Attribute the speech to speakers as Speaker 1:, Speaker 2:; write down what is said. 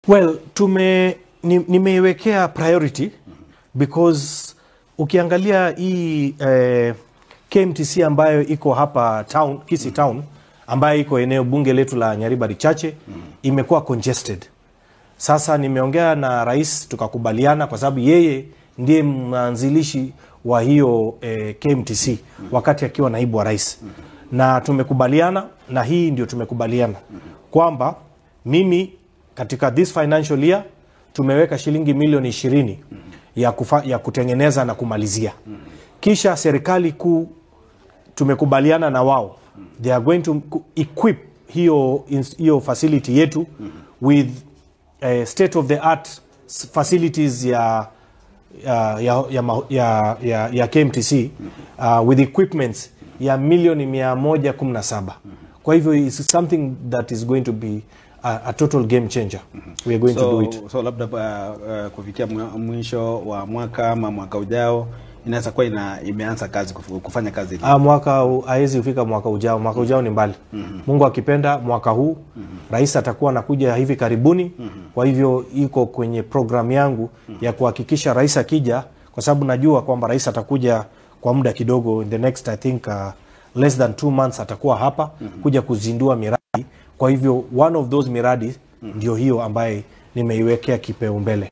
Speaker 1: Well, nimeiwekea priority because ukiangalia hii KMTC ambayo iko hapa town, Kisii town, ambayo iko eneo bunge letu la Nyaribari Chache, imekuwa congested. Sasa nimeongea na rais tukakubaliana, kwa sababu yeye ndiye mwanzilishi wa hiyo KMTC wakati akiwa naibu wa rais, na tumekubaliana, na hii ndio tumekubaliana kwamba mimi katika this financial year tumeweka shilingi milioni 20 ya kutengeneza na kumalizia. Kisha serikali kuu tumekubaliana na wao, they are going to equip hiyo facility yetu with state of the art facilities ya, ya, ma- ya, ya, ya KMTC with equipments ya milioni 117. Kwa hivyo it's something that is going to be a total game changer. We are going to do it.
Speaker 2: So labda kufikia mwisho wa mwaka ama mwaka ujao inaweza kuwa imeanza kazi kufanya kazi.
Speaker 1: Ah, hawezi kufika mwaka ujao. Mwaka ujao ni mbali. Mungu akipenda mwaka huu rais atakuwa anakuja hivi karibuni. Kwa hivyo iko kwenye program yangu ya kuhakikisha rais akija, kwa sababu najua kwamba rais atakuja kwa muda kidogo, in the next, I think, less than 2 months atakuwa hapa kuja kuzindua miradi. Kwa hivyo one of those miradi ndio hiyo ambaye nimeiwekea kipaumbele.